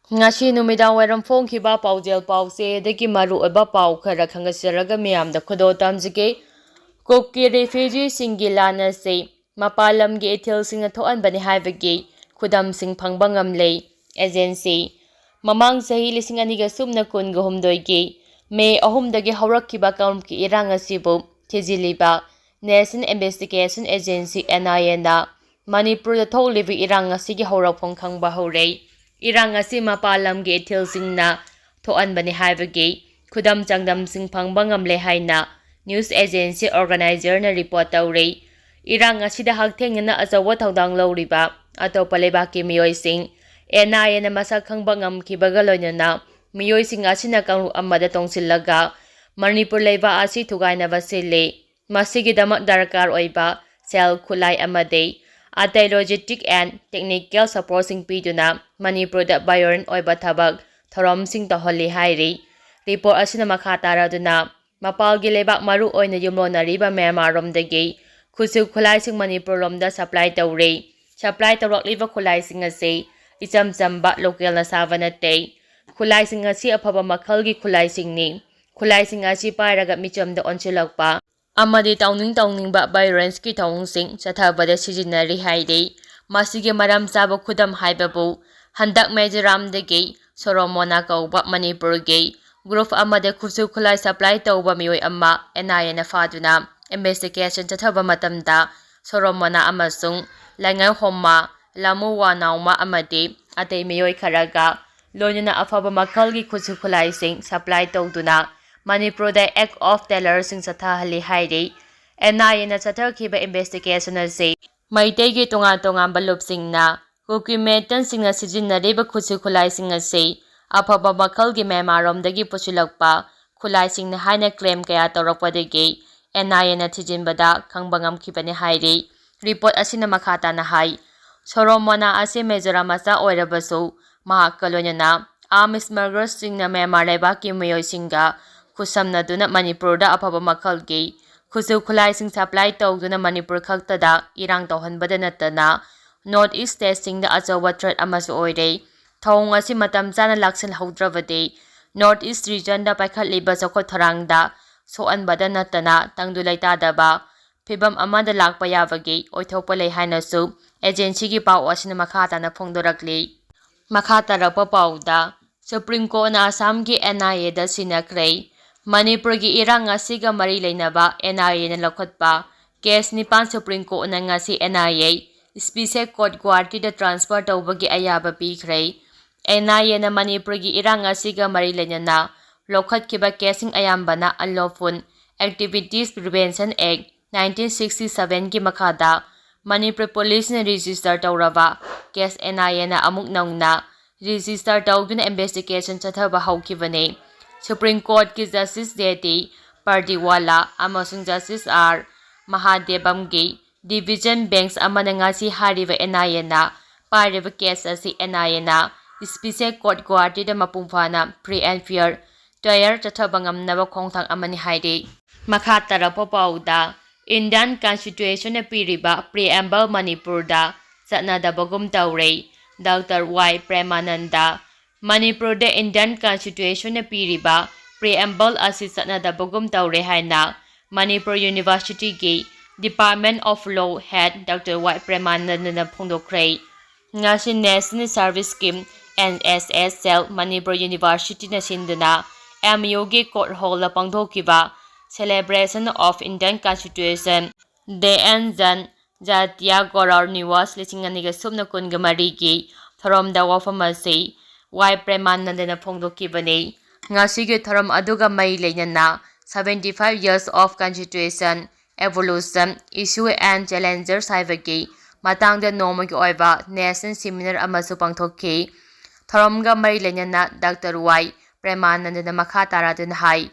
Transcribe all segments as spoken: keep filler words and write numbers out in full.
ꯉꯁꯤ ꯅꯨꯃꯤꯗꯥꯡ ꯋꯥꯏꯔꯝ ꯐꯣꯡꯈꯤꯕ ꯄꯥꯎꯖꯦꯜ ꯄꯥꯎꯆꯦꯗꯒꯤ ꯃꯔꯨꯑꯣꯏꯕ ꯄꯥꯎ ꯈꯔ ꯈꯪꯒꯠꯆꯔꯒ ꯃꯤꯌꯥꯝꯗ ꯈꯨꯗꯣꯜ ꯇꯝꯖꯒꯦ꯫ ꯀꯨꯀꯤ ꯔꯤꯐ꯭ꯌꯨꯖꯤꯁꯤꯡꯒꯤ ꯂꯥꯟ ꯑꯁꯤ ꯃꯄꯥꯟ ꯂꯝꯒꯤ ꯏꯊꯤꯜꯁꯤꯡꯅ ꯊꯣꯛꯍꯟꯕꯅꯤ ꯍꯥꯏꯕꯒꯤ ꯈꯨꯗꯝꯁꯤꯡ ꯐꯪꯕ ꯉꯝꯂꯦ꯫ ꯑꯦꯖꯦꯟꯁꯤ꯫ ꯃꯃꯥꯡ ꯆꯍꯤ ꯂꯤꯁꯤꯡ ꯑꯅꯤꯒ ꯁꯨꯞꯅ ꯀꯨꯟꯒ ꯍꯨꯝꯗꯣꯏꯒꯤ ꯃꯦ ꯑꯍꯨꯝꯗꯒꯤ ꯍꯧꯔꯛꯈꯤꯕ ꯀꯥꯡꯂꯨꯞꯀꯤ ꯏꯔꯥꯡ ꯑꯁꯤꯕꯨ ꯊꯤꯖꯤꯜꯂꯤꯕ National Investigation Agency, N I A ꯅ ꯃꯅꯤꯄꯨꯔꯗ ꯊꯣꯛꯂꯤꯕ ꯏꯔꯥꯡ ꯑꯁꯤꯒꯤ ꯍꯧꯔꯛꯐꯝ ꯈꯪꯕ ꯍꯧꯔꯦ꯫ ꯏꯔꯥꯡ ꯑꯁꯤ ꯃꯄꯥꯟ ꯂꯝꯒꯤ ꯏꯊꯤꯜꯁꯤꯡꯅ ꯊꯣꯛꯍꯟꯕꯅꯤ ꯍꯥꯏꯕꯒꯤ ꯈꯨꯗꯝ ꯆꯥꯡꯗꯝꯁꯤꯡ ꯐꯪꯕ ꯉꯝꯂꯦ ꯍꯥꯏꯅ news agency organizer ꯅ report ꯇꯧꯔꯤ꯫ ꯏꯔꯥꯡ ꯑꯁꯤꯗ ꯍꯛꯊꯦꯡꯅꯅ ꯑꯆꯧꯕ ꯊꯧꯗꯥꯡ ꯂꯧꯔꯤꯕ ꯑꯇꯣꯞꯄ ꯂꯩꯕꯥꯛꯀꯤ ꯃꯤꯑꯣꯏꯁꯤꯡ N I A ꯅ ꯃꯁꯛ ꯈꯪꯕ ꯉꯝꯈꯤꯕꯒ ꯂꯣꯏꯅꯅ ꯃꯤꯑꯣꯏꯁꯤꯡ ꯑꯁꯤꯅ ꯀꯥꯡꯂꯨꯞ ꯑꯃꯗ ꯇꯣꯡꯁꯤꯜꯂꯒ ꯃꯅꯤꯄꯨꯔ ꯂꯩꯕꯥꯛ ꯑꯁꯤ ꯊꯨꯒꯥꯏꯅꯕ ꯁꯤꯜꯂꯤ꯫ ꯃꯁꯤꯒꯤꯗꯃꯛ ꯗꯔꯀꯥꯔ ꯑꯣꯏꯕ ꯁꯦꯜ, ꯈꯨꯠꯂꯥꯏ ꯑꯃꯗꯤ ꯑꯇꯩ logistic and technical support ꯁꯤꯡ ꯄꯤꯗꯨꯅ ꯃꯅꯤꯄꯨꯔꯗ violent ꯑꯣꯏꯕ ꯊꯕꯛ ꯊꯧꯔꯝꯁꯤꯡ ꯇꯧꯍꯜꯂꯤ ꯍꯥꯏꯔꯤ꯫ Report ꯑꯁꯤꯅ ꯃꯈꯥ ꯇꯥꯔꯗꯨꯅ ꯃꯄꯥꯜꯒꯤ ꯂꯩꯕꯥꯛ, ꯃꯔꯨ ꯑꯣꯏꯅ ꯌꯨꯝꯂꯣꯟꯅꯔꯤꯕ ꯃ꯭ꯌꯥꯟꯃꯥꯔ ꯔꯣꯝꯗꯒꯤ ꯈꯨꯠꯁꯨ ꯈꯨꯠꯂꯥꯏꯁꯤꯡ ꯃꯅꯤꯄꯨꯔ ꯂꯣꯝꯗ supply ꯇꯧꯔꯤ꯫ Supply ꯇꯧꯔꯛꯂꯤꯕ ꯈꯨꯠꯂꯥꯏꯁꯤꯡ ꯑꯁꯤ ꯏꯆꯝ ꯆꯝꯕ local ꯅ ꯁꯥꯕ ꯅꯠꯇꯦ꯫ ꯈꯨꯠꯂꯥꯏꯁꯤꯡ ꯑꯁꯤ ꯑꯐꯕ ꯃꯈꯜꯒꯤ ꯈꯨꯠꯂꯥꯏꯁꯤꯡꯅꯤ꯫ ꯈꯨꯠꯂꯥꯏꯁꯤꯡ ꯑꯁꯤ ꯄꯥꯏꯔꯒ ꯃꯤꯆꯝꯗ ꯑꯣꯟꯁꯤꯜꯂꯛꯄ ꯑꯃꯗꯤ ꯇꯧꯅꯤꯡ ꯇꯧꯅꯤꯡꯕ violence ꯀꯤ ꯊꯧꯑꯣꯡꯁꯤꯡ ꯆꯠꯊꯕꯗ ꯁꯤꯖꯤꯟꯅꯔꯤ ꯍꯥꯏꯔꯤ꯫ ꯃꯁꯤꯒꯤ ꯃꯔꯝ ꯆꯥꯕ ꯈꯨꯗꯝ ꯍꯥꯏꯕꯕꯨ ꯍꯟꯗꯛ ꯃꯤꯖꯣꯔꯥꯝꯗꯒꯤ ꯁꯣꯔꯣꯃꯣꯅꯥ ꯀꯧꯕ ꯃꯅꯤꯄꯨꯔꯒꯤ group ꯑꯃꯗ ꯈꯨꯠꯁꯨ ꯈꯨꯠꯂꯥꯏ supply ꯇꯧꯕ ꯃꯤꯑꯣꯏ ꯑꯃ N I A ꯅ ꯐꯥꯗꯨꯅ investigation ꯆꯠꯊꯕ ꯃꯇꯝꯗ ꯁꯣꯔꯣꯃꯣꯅꯥ ꯑꯃꯁꯨꯡ ꯂꯩꯉꯥꯏꯍꯣꯝꯃ, ꯂꯥꯃꯨ ꯋꯥꯅꯥꯎꯃ ꯑꯃꯗꯤ ꯑꯇꯩ ꯃꯤꯑꯣꯏ ꯈꯔꯒ ꯂꯣꯏꯅꯅ ꯑꯐꯕ ꯃꯈꯜꯒꯤ ꯈꯨꯠꯁꯨ ꯈꯨꯠꯂꯥꯏꯁꯤꯡ supply ꯇꯧꯗꯨꯅ ꯃꯅꯤꯄꯨꯔꯗ act of terror ꯁꯤꯡ ꯆꯠꯊꯍꯜꯂꯤ ꯍꯥꯏꯔꯤ꯫ N I A ꯅ ꯆꯠꯊꯈꯤꯕ investigation ꯑꯁꯤ ꯃꯩꯇꯩꯒꯤ ꯇꯣꯉꯥꯟ ꯇꯣꯉꯥꯟꯕ ꯂꯨꯞꯁꯤꯡꯅ ꯀꯨꯀꯤ militant ꯁꯤꯡꯅ ꯁꯤꯖꯤꯟꯅꯔꯤꯕ ꯈꯨꯠꯁꯨ ꯈꯨꯠꯂꯥꯏꯁꯤꯡ ꯑꯁꯤ ꯑꯐꯕ ꯃꯈꯜꯒꯤ ꯃ꯭ꯌꯥꯟꯃꯥꯔ ꯔꯣꯝꯗꯒꯤ ꯄꯨꯁꯤꯜꯂꯛꯄ ꯈꯨꯠꯂꯥꯏꯁꯤꯡꯅꯤ ꯍꯥꯏꯅ claim ꯀꯌꯥ ꯇꯧꯔꯛꯄꯗꯒꯤ N I A ꯅ ꯊꯤꯖꯤꯟꯕꯗ ꯈꯪꯕ ꯉꯝꯈꯤꯕꯅꯤ ꯍꯥꯏꯔꯤ꯫ Report ꯑꯁꯤꯅ ꯃꯈꯥ ꯇꯥꯅ ꯍꯥꯏ, ꯁꯣꯔꯣꯃꯣꯅꯥ ꯑꯁꯤ ꯃꯤꯖꯣꯔꯥꯝ ꯃꯆꯥ ꯑꯣꯏꯔꯕꯁꯨ ꯃꯍꯥꯛꯀ ꯂꯣꯏꯅꯅ arms smugglers ꯁꯤꯡꯅ ꯃ꯭ꯌꯥꯟꯃꯥꯔ ꯂꯩꯕꯥꯛꯀꯤ ꯃꯤꯑꯣꯏꯁꯤꯡꯒ ꯈꯨꯠꯁꯝꯅꯗꯨꯅ ꯃꯅꯤꯄꯨꯔꯗ ꯑꯐꯕ ꯃꯈꯜꯒꯤ ꯈꯨꯠꯁꯨ ꯈꯨꯠꯂꯥꯏꯁꯤꯡ supply ꯇꯧꯗꯨꯅ ꯃꯅꯤꯄꯨꯔ ꯈꯛꯇꯗ ꯏꯔꯥꯡ ꯇꯧꯍꯟꯕꯗ ꯅꯠꯇꯅ North East state ꯁꯤꯡꯗ ꯑꯆꯧꯕ threat ꯑꯃꯁꯨ ꯑꯣꯏꯔꯦ꯫ ꯊꯧꯑꯣꯡ ꯑꯁꯤ ꯃꯇꯝ ꯆꯥꯅ ꯂꯥꯛꯁꯤꯜꯍꯧꯗ꯭ꯔꯕꯗꯤ North East Regionꯗ ꯄꯥꯏꯈꯠꯂꯤꯕ ꯆꯥꯎꯈꯠ ꯊꯧꯔꯥꯡꯗ ꯁꯣꯛꯍꯟꯕꯗ ꯅꯠꯇꯅ ꯇꯪꯗꯨ ꯂꯩꯇꯥꯗꯕ ꯐꯤꯚꯝ ꯑꯃꯗ ꯂꯥꯛꯄ ꯌꯥꯕꯒꯤ ꯑꯣꯏꯊꯣꯛꯄ ꯂꯩ ꯍꯥꯏꯅꯁꯨ agencyꯒꯤ ꯄꯥꯎ ꯑꯁꯤꯅ ꯃꯈꯥ ꯇꯥꯅ ꯐꯣꯡꯗꯣꯔꯛꯂꯤ꯫ ꯃꯈꯥ ꯇꯥꯔꯛꯄ ꯄꯥꯎꯗ, Supreme Courtꯅ ꯑꯁꯥꯝꯒꯤ NIAꯗ ꯁꯤꯟꯅꯈ꯭ꯔꯦ꯫ ꯃꯅꯤꯄꯨꯔꯒꯤ ꯏꯔꯥꯡ ꯑꯁꯤꯒ ꯃꯔꯤ ꯂꯩꯅꯕ NIAꯅ ꯂꯧꯈꯠꯄ case ꯅꯤꯄꯥꯟ Supreme Courtꯅ ꯉꯁꯤ NIA Special Court ꯒꯨꯋꯥꯍꯥꯇꯤꯗ transfer ꯇꯧꯕꯒꯤ ꯑꯌꯥꯕ ꯄꯤꯈ꯭ꯔꯦ꯫ NIAꯅ ꯃꯅꯤꯄꯨꯔꯒꯤ ꯏꯔꯥꯡ ꯑꯁꯤꯒ ꯃꯔꯤ ꯂꯩꯅꯅ ꯂꯧꯈꯠꯈꯤꯕ caseꯁꯤꯡ ꯑꯌꯥꯝꯕꯅ Unlawful Activities Prevention Act nineteen sixty sevenꯒꯤ ꯃꯈꯥꯗ ꯃꯅꯤꯄꯨꯔ ꯄꯨꯂꯤꯁꯅ register ꯇꯧꯔꯕ case NIAꯅ ꯑꯃꯨꯛ ꯅꯧꯅ register ꯇꯧꯗꯨꯅ investigation ꯆꯠꯊꯕ ꯍꯧꯈꯤꯕꯅꯤ꯫ Supreme Courtꯀꯤ Justice J T ꯄꯔꯗꯤꯋꯥꯂꯥ ꯑꯃꯁꯨꯡ Justice R ꯃꯍꯥꯗꯦꯕꯝꯒꯤ division bench ꯑꯃꯅ ꯉꯁꯤ ꯍꯥꯏꯔꯤꯕ NIAꯅ ꯄꯥꯏꯔꯤꯕ case ꯑꯁꯤ NIAꯅ Special Court ꯒꯨꯋꯥꯍꯥꯇꯤꯗ ꯃꯄꯨꯡ ꯐꯥꯅ free and fair trial ꯆꯠꯊꯕ ꯉꯝꯅꯕ ꯈꯣꯡꯊꯥꯡ ꯑꯃꯅꯤ ꯍꯥꯏꯔꯤ꯫ ꯃꯈꯥ ꯇꯥꯔꯛꯄ ꯄꯥꯎꯗ, Indian Constitutionꯅ ꯄꯤꯔꯤꯕ preamble ꯃꯅꯤꯄꯨꯔꯗ ꯆꯠꯅꯗꯕꯒꯨꯝ ꯇꯧꯔꯦ꯫ ꯗꯥꯛꯇꯔ ꯋꯥꯏ ꯄ꯭ꯔꯦꯃꯥꯅꯟꯗ, ꯃꯅꯤꯄꯨꯔꯗ Indian Constitutionꯅ ꯄꯤꯔꯤꯕ preamble ꯑꯁꯤ ꯆꯠꯅꯗꯕꯒꯨꯝ ꯇꯧꯔꯦ ꯍꯥꯏꯅ ꯃꯅꯤꯄꯨꯔ Universityꯒꯤ Department of Law head doctor Y ꯄ꯭ꯔꯦꯃꯥꯅꯟꯗꯅ ꯐꯣꯡꯗꯣꯛꯈ꯭ꯔꯦ꯫ ꯉꯁꯤ National Service Scheme, NSS Cell, Manipur Universityꯅ ꯁꯤꯟꯗꯨꯅ MUꯒꯤ court hallꯗ ꯄꯥꯡꯊꯣꯛꯈꯤꯕ Celebration of Indian Constitution Day and Jan Jatiya Gaurav Diwas ꯂꯤꯁꯤꯡ ꯑꯅꯤꯒ ꯁꯨꯞꯅ ꯀꯨꯟꯒ ꯃꯔꯤꯒꯤ ꯊꯧꯔꯝꯗ ꯋꯥꯐꯝ ꯑꯁꯤ ꯋꯥꯏ ꯄ꯭ꯔꯦꯃꯥꯅꯟꯗꯅ ꯐꯣꯡꯗꯣꯛꯈꯤꯕꯅꯤ꯫ ꯉꯁꯤꯒꯤ ꯊꯧꯔꯝ ꯑꯗꯨꯒ ꯃꯔꯤ ꯂꯩꯅꯅ Seventy five Years of Constitution, Evolution, Issue and Challenges ꯍꯥꯏꯕꯒꯤ ꯃꯇꯥꯡꯗ ꯅꯣꯡꯃꯒꯤ ꯑꯣꯏꯕ national seminar ꯑꯃꯁꯨ ꯄꯥꯡꯊꯣꯛꯈꯤ꯫ ꯊꯧꯔꯝꯒ ꯃꯔꯤ ꯂꯩꯅꯅ ꯗꯥꯛꯇꯔ ꯋꯥꯏ ꯄ꯭ꯔꯦꯃꯥꯅꯟꯗꯅ ꯃꯈꯥ ꯇꯥꯔꯗꯨꯅ ꯍꯥꯏ,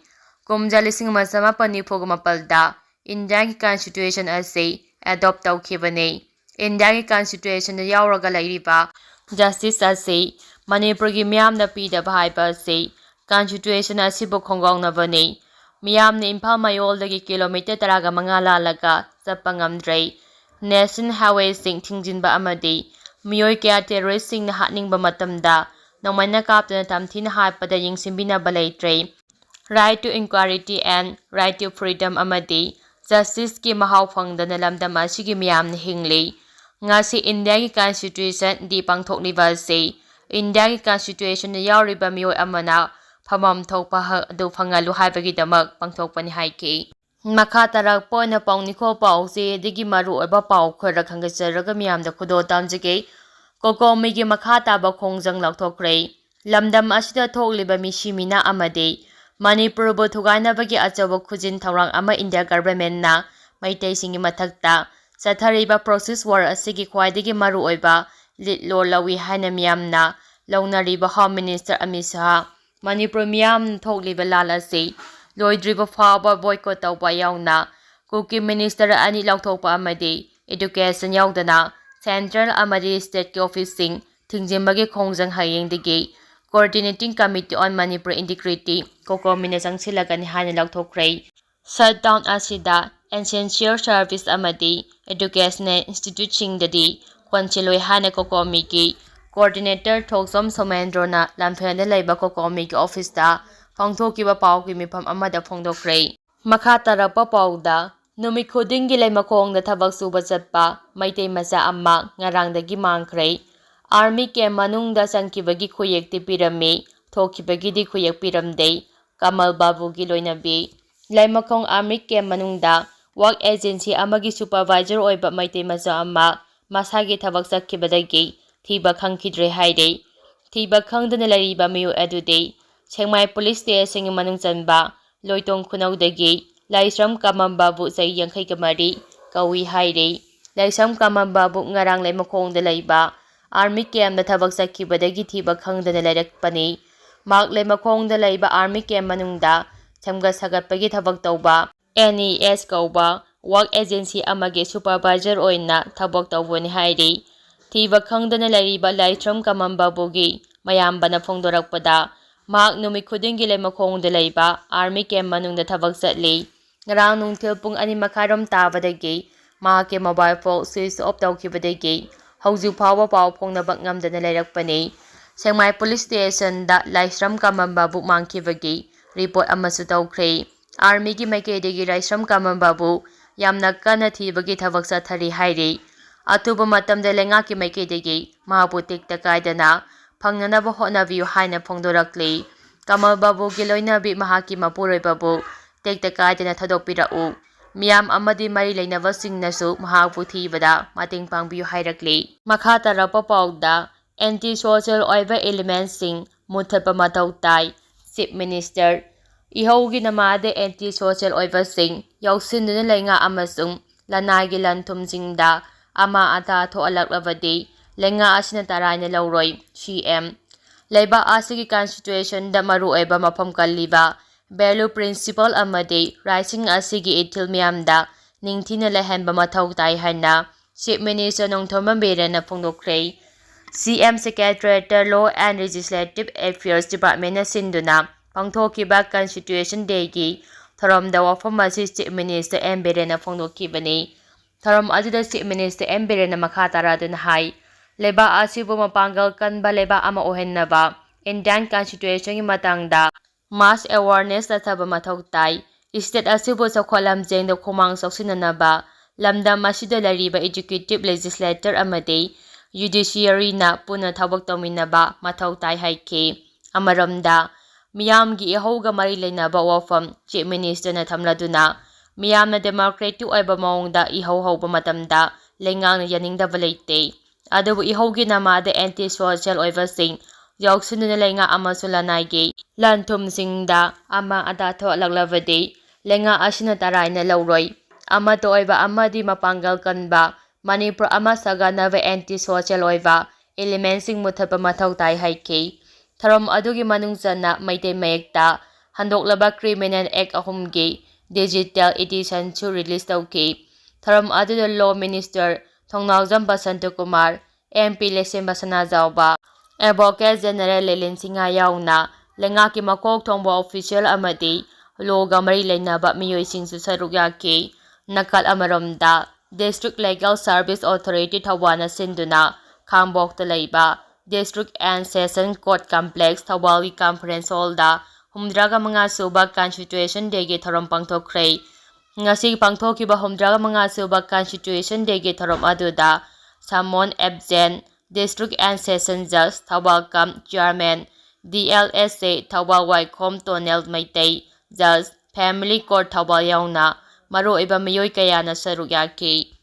ꯀꯨꯝꯖꯥ ꯂꯤꯁꯤꯡ ꯑꯃ ꯆꯃꯥꯄꯟ ꯅꯤꯐꯨꯒ ꯃꯥꯄꯜꯗ Indiaꯒꯤ Constitution ꯑꯁꯤ adopt ꯇꯧꯈꯤꯕꯅꯤ꯫ Indiaꯒꯤ Constitutionꯗ ꯌꯥꯎꯔꯒ ꯂꯩꯔꯤꯕ justice ꯑꯁꯤ ꯃꯅꯤꯄꯨꯔꯒꯤ ꯃꯤꯌꯥꯝꯅ ꯄꯤꯗꯕ ꯍꯥꯏꯕ ꯑꯁꯤ Constitution ꯑꯁꯤꯕꯨ ꯈꯣꯡꯒꯥꯎꯅꯕꯅꯤ꯫ ꯃꯤꯌꯥꯝꯅ ꯏꯝꯐꯥꯜ ꯃꯌꯣꯜꯗꯒꯤ kilometre ꯇꯔꯥꯒ ꯃꯉꯥ ꯂꯥꯜꯂꯒ ꯆꯠꯄ ꯉꯝꯗ꯭ꯔꯦ꯫ National highwayꯁꯤꯡ ꯊꯤꯡꯖꯤꯟꯕ ꯑꯃꯗꯤ ꯃꯤꯑꯣꯏ ꯀꯌꯥ ꯇꯦꯔꯣꯔꯤꯁꯁꯤꯡꯅ ꯍꯥꯠꯅꯤꯡꯕ ꯃꯇꯝꯗ ꯅꯣꯡꯃꯩꯅ ꯀꯥꯞꯇꯨꯅ ꯇꯝꯊꯤꯅ ꯍꯥꯠꯄꯗ ꯌꯦꯡꯁꯤꯟꯕꯤꯅꯕ ꯂꯩꯇ꯭ꯔꯦ꯫ Right to inquiry and right to freedom ꯑꯃꯗꯤ ꯖꯁꯇꯤꯁꯀꯤ ꯃꯍꯥꯎ ꯐꯪꯗꯅ ꯂꯝꯗꯝ ꯑꯁꯤꯒꯤ ꯃꯤꯌꯥꯝꯅ ꯍꯤꯡꯂꯤ꯫ ꯉꯁꯤ ꯏꯟꯗꯤꯌꯥꯒꯤ ꯀꯟꯁꯇꯤꯇ꯭ꯌꯨꯁꯟ ꯗꯦ ꯄꯥꯡꯊꯣꯛꯂꯤꯕ ꯑꯁꯤ ꯏꯟꯗꯤꯌꯥꯒꯤ ꯀꯟꯁꯇꯤꯇ꯭ꯌꯨꯁꯟꯗ ꯌꯥꯎꯔꯤꯕ ꯃꯤꯑꯣꯏ ꯑꯃꯅ ꯐꯝꯐꯝ ꯊꯣꯛꯄ ꯍꯛ ꯑꯗꯨ ꯐꯪꯍꯜꯂꯨ ꯍꯥꯏꯕꯒꯤꯗꯃꯛ ꯄꯥꯡꯊꯣꯛꯄꯅꯤ ꯍꯥꯏꯈꯤ꯫ ꯃꯈꯥ ꯇꯥꯔꯛꯄ ꯑꯣꯏꯅ ꯄꯥꯎ ꯅꯤꯡꯈꯣ ꯄꯥꯎꯁꯦ ꯑꯗꯒꯤ ꯃꯔꯨꯑꯣꯏꯕ ꯄꯥꯎ ꯈꯔ ꯈꯪꯒꯠꯆꯔꯒ ꯃꯤꯌꯥꯝꯗ ꯈꯨꯗꯣꯜ ꯇꯝꯖꯒꯦ꯫ ꯀꯣꯀꯣꯃꯤꯒꯤ ꯃꯈꯥ ꯇꯥꯕ ꯈꯣꯡꯖꯪ ꯂꯥꯎꯊꯣꯛꯈ꯭ꯔꯦ꯫ ꯂꯝꯗꯝ ꯑꯁꯤꯗ ꯊꯣꯛꯂꯤꯕ ꯃꯤꯁꯤ ꯃꯤꯅꯥ ꯑꯃꯗꯤ ꯃꯅꯤꯄꯨꯔꯕꯨ ꯊꯨꯒꯥꯏꯅꯕꯒꯤ ꯑꯆꯧꯕ ꯈꯨꯖꯤꯟ ꯊꯧꯔꯥꯡ ꯑꯃ ꯏꯟꯗꯤꯌꯥ ꯒꯚꯔꯟꯃꯦꯟꯠꯅ ꯃꯩꯇꯩꯁꯤꯡꯒꯤ ꯃꯊꯛꯇ ꯆꯠꯊꯔꯤꯕ proxy war ꯑꯁꯤꯒꯤ ꯈ꯭ꯋꯥꯏꯗꯒꯤ ꯃꯔꯨꯑꯣꯏꯕ ꯂꯤꯗ ꯂꯣ ꯂꯧꯏ ꯍꯥꯏꯅ ꯃꯤꯌꯥꯝꯅ ꯂꯧꯅꯔꯤꯕ ꯍꯣꯝ ꯃꯤꯅꯤꯁꯇꯔ ꯑꯃꯤꯠ ꯁꯍꯥ ꯃꯅꯤꯄꯨꯔ ꯃꯤꯌꯥꯝꯅ ꯊꯣꯛꯂꯤꯕ ꯂꯥꯜ ꯑꯁꯤ ꯂꯣꯏꯗ꯭ꯔꯤꯕ ꯐꯥꯎꯕ boycott ꯇꯧꯕ ꯌꯥꯎꯅ ꯀꯨꯀꯤ ꯃꯤꯅꯤꯁꯇꯔ ꯑꯅꯤ ꯂꯧꯊꯣꯛꯄ ꯑꯃꯗꯤ education ꯌꯥꯎꯗꯅ central ꯑꯃꯗꯤ stateꯀꯤ officeꯁꯤꯡ ꯊꯤꯡꯖꯤꯟꯕꯒꯤ ꯈꯣꯡꯖꯪ ꯍꯌꯦꯡꯗꯒꯤ Coordinating Committee on Manipur Integrity ꯀꯣꯀꯣꯃꯤꯅ ꯆꯪꯁꯤꯜꯂꯒꯅꯤ ꯍꯥꯏꯅ ꯂꯥꯎꯊꯣꯛꯈ꯭ꯔꯦ꯫ Shutdown ꯑꯁꯤꯗ essential service ꯑꯃꯗꯤ educational instituteꯁꯤꯡꯗꯗꯤ ꯈꯣꯟꯁꯤꯜꯂꯣꯏ ꯍꯥꯏꯅ ꯀꯣꯀꯣꯃꯤꯒꯤ coordinator ꯊꯣꯛꯆꯣꯝ ꯁꯣꯃꯦꯟꯗ꯭ꯔꯣꯅ ꯂꯝꯐꯦꯜꯗ ꯂꯩꯕ ꯀꯣꯀꯣꯃꯤꯒꯤ officeꯇ ꯄꯥꯡꯊꯣꯛꯈꯤꯕ ꯄꯥꯎꯒꯤ ꯃꯤꯐꯝ ꯑꯃꯗ ꯐꯣꯡꯗꯣꯛꯈ꯭ꯔꯦ꯫ ꯃꯈꯥ ꯇꯥꯔꯛꯄ ꯄꯥꯎꯗ, ꯅꯨꯃꯤꯠ ꯈꯨꯗꯤꯡꯒꯤ ꯂꯩꯃꯈꯣꯡꯗ ꯊꯕꯛ ꯁꯨꯕ ꯆꯠꯄ ꯃꯩꯇꯩ ꯃꯆꯥ ꯑꯃ ꯉꯔꯥꯡꯗꯒꯤ ꯃꯥꯡꯈ꯭ꯔꯦ꯫ Army camp ꯃꯅꯨꯡꯗ ꯆꯪꯈꯤꯕꯒꯤ ꯈꯨꯌꯦꯛꯇꯤ ꯄꯤꯔꯝꯃꯤ, ꯊꯣꯛꯈꯤꯕꯒꯤꯗꯤ ꯈꯨꯌꯦꯛ ꯄꯤꯔꯝꯗꯦ꯫ ꯀꯃꯜ ꯕꯥꯕꯨꯒꯤ ꯂꯣꯏꯅꯕꯤ꯫ ꯂꯩꯃꯈꯣꯡ army camp ꯃꯅꯨꯡꯗ work agency ꯑꯃꯒꯤ supervisor ꯑꯣꯏꯕ ꯃꯩꯇꯩ ꯃꯆꯥ ꯑꯃ ꯃꯁꯥꯒꯤ ꯊꯕꯛ ꯆꯠꯈꯤꯕꯗꯒꯤ ꯊꯤꯕ ꯈꯪꯈꯤꯗ꯭ꯔꯦ ꯍꯥꯏꯔꯤ꯫ ꯊꯤꯕ ꯈꯪꯗꯅ ꯂꯩꯔꯤꯕ ꯃꯤꯑꯣꯏ ꯑꯗꯨꯗꯤ ꯁꯦꯛꯃꯥꯏ police stationꯒꯤ ꯃꯅꯨꯡ ꯆꯟꯕ ꯂꯣꯏꯇꯣꯡ ꯈꯨꯅꯧꯗꯒꯤ ꯂꯥꯏꯁ꯭ꯔꯝ ꯀꯃꯝꯕꯥꯕꯨ ꯆꯍꯤ ꯌꯥꯡꯈꯩꯒ ꯃꯔꯤ ꯀꯧꯏ ꯍꯥꯏꯔꯤ꯫ ꯂꯥꯏꯁ꯭ꯔꯝ ꯀꯃꯝꯕꯥꯕꯨ ꯉꯔꯥꯡ ꯂꯩꯃꯈꯣꯡꯗ ꯂꯩꯕ army campꯇ ꯊꯕꯛ ꯆꯠꯈꯤꯕꯗꯒꯤ ꯊꯤꯕ ꯈꯪꯗꯅ ꯂꯩꯔꯛꯄꯅꯤ꯫ ꯃꯍꯥꯛ ꯂꯩꯃꯈꯣꯡꯗ ꯂꯩꯕ army camp ꯃꯅꯨꯡꯗ ꯁꯦꯝꯒꯠ ꯁꯥꯒꯠꯄꯒꯤ ꯊꯕꯛ ꯇꯧꯕ N E S ꯀꯧꯕ work agency ꯑꯃꯒꯤ supervisor ꯑꯣꯏꯅ ꯊꯕꯛ ꯇꯧꯕꯅꯤ ꯍꯥꯏꯔꯤ꯫ ꯊꯤꯕ ꯈꯪꯗꯅ ꯂꯩꯔꯤꯕ ꯂꯥꯏꯁ꯭ꯔꯝ ꯀꯃꯝꯕꯥꯕꯨꯒꯤ ꯃꯌꯥꯝꯕꯅ ꯐꯣꯡꯗꯣꯔꯛꯄꯗ, ꯃꯍꯥꯛ ꯅꯨꯃꯤꯠ ꯈꯨꯗꯤꯡꯒꯤ ꯂꯩꯃꯈꯣꯡꯗ ꯂꯩꯕ army camp ꯃꯅꯨꯡꯗ ꯊꯕꯛ ꯆꯠꯂꯤ꯫ ꯉꯔꯥꯡ ꯅꯨꯡꯊꯤꯜ ꯄꯨꯡ ꯑꯅꯤ ꯃꯈꯥꯏꯔꯣꯝ ꯇꯥꯕꯗꯒꯤ ꯃꯍꯥꯛꯀꯤ mobile phone switch off ꯇꯧꯈꯤꯕꯗꯒꯤ ꯍꯧꯖꯤꯛ ꯐꯥꯎꯕ ꯄꯥꯎ ꯐꯥꯎꯅꯕ ꯉꯝꯗꯅ ꯂꯩꯔꯛꯄꯅꯤ꯫ ꯁꯦꯛꯃꯥꯏ ꯄꯨꯂꯤꯁ ꯁ꯭ꯇꯦꯁꯟꯗ ꯂꯥꯏꯁ꯭ꯔꯝ ꯀꯃꯝꯕꯕꯨ ꯃꯥꯡꯈꯤꯕꯒꯤ ꯔꯤꯄꯣꯔꯠ ꯑꯃꯁꯨ ꯇꯧꯈ꯭ꯔꯦ꯫ ꯑꯥꯔꯃꯤꯒꯤ ꯃꯥꯏꯀꯩꯗꯒꯤ ꯂꯥꯏꯁ꯭ꯔꯝ ꯀꯃꯝꯕꯕꯨ ꯌꯥꯝꯅ ꯀꯟꯅ ꯊꯤꯕꯒꯤ ꯊꯕꯛ ꯆꯠꯊꯔꯤ ꯍꯥꯏꯔꯤ꯫ ꯑꯊꯨꯕ ꯃꯇꯝꯗ ꯂꯩꯉꯥꯛꯀꯤ ꯃꯥꯏꯀꯩꯗꯒꯤ ꯃꯍꯥꯛꯄꯨ ꯇꯦꯛꯇ ꯀꯥꯏꯗꯅ ꯐꯪꯅꯅꯕ ꯍꯣꯠꯅꯕꯤꯌꯨ ꯍꯥꯏꯅ ꯐꯣꯡꯗꯣꯔꯛꯂꯤ꯫ ꯀꯃꯜ ꯕꯥꯕꯨꯒꯤ ꯂꯣꯏꯅꯕꯤ ꯃꯍꯥꯛꯀꯤ ꯃꯄꯨꯔꯣꯏꯕꯕꯨ ꯇꯦꯛꯇ ꯀꯥꯏꯗꯅ ꯊꯥꯗꯣꯛꯄꯤꯔꯛꯎ꯫ ꯃꯤꯌꯥꯝ ꯑꯃꯗꯤ ꯃꯔꯤ ꯂꯩꯅꯕꯁꯤꯡꯅꯁꯨ ꯃꯍꯥꯛꯄꯨ ꯊꯤꯕꯗ ꯃꯇꯦꯡ ꯄꯥꯡꯕꯤꯌꯨ ꯍꯥꯏꯔꯛꯂꯤ꯫ ꯃꯈꯥ ꯇꯥꯔꯛꯄ ꯄꯥꯎꯗ, ꯑꯦꯟꯇꯤ ꯁꯣꯁꯤꯌꯦꯜ ꯑꯣꯏꯕ ꯏꯂꯤꯃꯦꯟꯁꯤꯡ ꯃꯨꯠꯊꯠꯄ ꯃꯊꯧ ꯇꯥꯏ, ꯆꯤꯐ ꯃꯤꯅꯤꯁꯇꯔ꯫ ꯏꯍꯧꯒꯤ ꯅꯃꯥꯗ ꯑꯦꯟꯇꯤ ꯁꯣꯁꯤꯌꯦꯜ ꯑꯣꯏꯕꯁꯤꯡ ꯌꯥꯎꯁꯤꯟꯗꯨꯅ ꯂꯩꯉꯥꯛ ꯑꯃꯁꯨꯡ ꯂꯅꯥꯏꯒꯤ ꯂꯟ ꯊꯨꯝꯁꯤꯡꯗ ꯑꯃꯥ ꯑꯇꯥ ꯊꯣꯛꯍꯜꯂꯛꯂꯕꯗꯤ ꯂꯩꯉꯥꯛ ꯑꯁꯤꯅ ꯇꯔꯥꯏꯅ ꯂꯧꯔꯣꯏ, ꯁꯤ ꯑꯦꯝ꯫ ꯂꯩꯕꯥꯛ ꯑꯁꯤꯒꯤ ꯀꯟꯁꯇꯤꯇ꯭ꯌꯨꯁꯟꯗ ꯃꯔꯨꯑꯣꯏꯕ ꯃꯐꯝ ꯀꯜꯂꯤꯕ ꯚꯦꯂꯨ ꯄ꯭ꯔꯤꯟꯁꯤꯄꯜ ꯑꯃꯗꯤ ꯔꯥꯏꯠꯁꯤꯡ ꯑꯁꯤꯒꯤ ꯏꯊꯤꯜ ꯃꯤꯌꯥꯝꯗ ꯅꯤꯡꯊꯤꯅ ꯂꯩꯍꯟꯕ ꯃꯊꯧ ꯇꯥꯏ ꯍꯥꯏꯅ ꯆꯤꯐ ꯃꯤꯅꯤꯁꯇꯔ ꯅꯣꯡꯊꯣꯝꯕꯝ ꯕꯤꯔꯦꯟꯅ ꯐꯣꯡꯗꯣꯛꯈ꯭ꯔꯦ꯫ ꯁꯤ ꯑꯦꯝ ꯁꯦꯀ꯭ꯔꯦꯇꯔꯤꯌꯦꯠꯇ ꯂꯣ ꯑꯦꯟ ꯂꯦꯖꯤꯁꯂꯦꯇꯤꯚ ꯑꯦꯐꯤꯌꯔꯁ ꯗꯤꯄꯥꯔꯠꯃꯦꯟꯅ ꯁꯤꯟꯗꯨꯅ ꯄꯥꯡꯊꯣꯛꯈꯤꯕ ꯀꯟꯁꯇꯤꯇ꯭ꯌꯨꯁꯟ ꯗꯦꯒꯤ ꯊꯧꯔꯝꯗ ꯋꯥꯐꯝ ꯑꯁꯤ ꯆꯤꯐ ꯃꯤꯅꯤꯁꯇꯔ ꯑꯦꯝ ꯕꯤꯔꯦꯟꯅ ꯐꯣꯡꯗꯣꯛꯈꯤꯕꯅꯤ꯫ ꯊꯧꯔꯝ ꯑꯗꯨꯗ ꯆꯤꯐ ꯃꯤꯅꯤꯁꯇꯔ ꯑꯦꯝ ꯕꯤꯔꯦꯟꯅ ꯃꯈꯥ ꯇꯥꯔꯗꯨꯅ ꯍꯥꯏ, ꯂꯩꯕꯥꯛ ꯑꯁꯤꯕꯨ ꯃꯄꯥꯡꯒꯜ ꯀꯟꯕ ꯂꯩꯕꯥꯛ ꯑꯃ ꯑꯣꯏꯍꯟꯅꯕ ꯏꯟꯗꯤꯌꯥꯟ ꯀꯟꯁꯇꯤꯇ꯭ꯌꯨꯁꯟꯒꯤ ꯃꯇꯥꯡꯗ ꯃꯥꯁ ꯑꯦꯋꯥꯔꯅꯦꯁ ꯆꯠꯊꯕ ꯃꯊꯧ ꯇꯥꯏ꯫ ꯏꯁꯇꯦꯠ ꯑꯁꯤꯕꯨ ꯆꯥꯎꯈꯠ ꯂꯝꯖꯦꯡꯗ ꯈꯨꯃꯥꯡ ꯆꯥꯎꯁꯤꯟꯅꯅꯕ ꯂꯝꯗꯝ ꯑꯁꯤꯗ ꯂꯩꯔꯤꯕ ꯑꯦꯛꯖꯤꯀ꯭ꯌꯨꯇꯤꯚ, ꯂꯦꯖꯤꯁꯂꯦꯇꯔ ꯑꯃꯗꯤ ꯖꯨꯗꯤꯁꯤꯌꯔꯤꯅ ꯄꯨꯟꯅ ꯊꯕꯛ ꯇꯧꯃꯤꯟꯅꯕ ꯃꯊꯧ ꯇꯥꯏ ꯍꯥꯏꯈꯤ꯫ ꯑꯃꯔꯣꯝꯗ, ꯃꯤꯌꯥꯝꯒꯤ ꯏꯍꯧꯒ ꯃꯔꯤ ꯂꯩꯅꯕ ꯋꯥꯐꯝ ꯆꯤꯐ ꯃꯤꯅꯤꯁꯇꯔꯅ ꯊꯝꯂꯗꯨꯅ, ꯃꯤꯌꯥꯝꯅ ꯗꯦꯃꯣꯀ꯭ꯔꯦꯇꯤꯛ ꯑꯣꯏꯕ ꯃꯑꯣꯡꯗ ꯏꯍꯧ ꯍꯧꯕ ꯃꯇꯝꯗ ꯂꯩꯉꯥꯛꯅ ꯌꯥꯅꯤꯡꯗꯕ ꯂꯩꯇꯦ꯫ ꯑꯗꯨꯕꯨ ꯏꯍꯧꯒꯤ ꯅꯃꯥꯗ ꯑꯦꯟꯇꯤ ꯁꯣꯁꯤꯌꯦꯜ ꯑꯣꯏꯕꯁꯤꯡ ꯌꯥꯎꯁꯤꯟꯗꯨꯅ ꯂꯩꯉꯥꯛ ꯑꯃꯁꯨꯡ ꯂꯅꯥꯏꯒꯤ ꯂꯟ ꯊꯨꯝꯁꯤꯡꯗ ꯑꯃꯥ ꯑꯇꯥ ꯊꯣꯛꯍꯜꯂꯛꯂꯕꯗꯤ ꯂꯩꯉꯥꯛ ꯑꯁꯤꯅ ꯇꯔꯥꯏꯅ ꯂꯧꯔꯣꯏ꯫ ꯑꯃꯠꯇ ꯑꯣꯏꯕ ꯑꯃꯗꯤ ꯃꯄꯥꯡꯒꯜ ꯀꯟꯕ ꯃꯅꯤꯄꯨꯔ ꯑꯃ ꯁꯥꯒꯠꯅꯕ ꯑꯦꯟꯇꯤ ꯁꯣꯁꯤꯌꯦꯜ ꯑꯣꯏꯕ ꯏꯂꯤꯃꯦꯟꯁꯤꯡ ꯃꯨꯠꯊꯠꯄ ꯃꯊꯧ ꯇꯥꯏ ꯍꯥꯏꯈꯤ꯫ ꯊꯧꯔꯝ ꯑꯗꯨꯒꯤ ꯃꯅꯨꯡ ꯆꯟꯅ ꯃꯩꯇꯩ ꯃꯌꯦꯛꯇ ꯍꯟꯗꯣꯛꯂꯕ ꯀ꯭ꯔꯤꯃꯤꯅꯦꯜ ꯑꯦꯛ ꯑꯍꯨꯝꯒꯤ ꯗꯤꯖꯤꯇꯦꯜ ꯏꯗꯤꯁꯟꯁꯨ ꯔꯤꯂꯤꯖ ꯇꯧꯈꯤ꯫ ꯊꯧꯔꯝ ꯑꯗꯨꯗ law minister Thongnaojam Basantakumar, M P Leishemba Sanajaoba, advocate general Lenin Singh ꯌꯥꯎꯅ ꯂꯩꯉꯥꯛꯀꯤ ꯃꯀꯣꯛ ꯊꯣꯡꯕ ꯑꯣꯐꯤꯁꯤꯌꯦꯜ ꯑꯃꯗꯤ ꯂꯣꯒ ꯃꯔꯤ ꯂꯩꯅꯕ ꯃꯤꯑꯣꯏꯁꯤꯡꯁꯨ ꯁꯔꯨꯛ ꯌꯥꯈꯤ꯫ ꯅꯥꯀꯜ ꯑꯃꯔꯣꯝꯗ, District Legal Service Authority ꯊꯧꯕꯥꯜꯅ ꯁꯤꯟꯗꯨꯅ ꯈꯥꯡꯕꯣꯛꯇ ꯂꯩꯕ District and Session Court Complex ꯊꯧꯕꯥꯜꯒꯤ Conference Hallꯗ ꯍꯨꯝꯐꯨꯇꯔꯥꯒ ꯃꯉꯥ ꯁꯨꯕ Constitution Dayꯒꯤ ꯊꯧꯔꯝ ꯄꯥꯡꯊꯣꯛꯈ꯭ꯔꯦ꯫ ꯉꯁꯤ ꯄꯥꯡꯊꯣꯛꯈꯤꯕ ꯍꯨꯝꯐꯨꯇꯔꯥꯒ ꯃꯉꯥ ꯁꯨꯕ Constitution Dayꯒꯤ ꯊꯧꯔꯝ ꯑꯗꯨꯗ summon absent District and Session Judge Thoubal cum Chairman D L S A Thoubal ꯋꯥꯏꯈꯣꯝ tonal Meitei, Judge, Family Court Thoubal ꯌꯥꯎꯅ ꯃꯔꯨꯑꯣꯏꯕ ꯃꯤꯑꯣꯏ ꯀꯌꯥꯅ ꯁꯔꯨꯛ ꯌꯥꯈꯤ꯫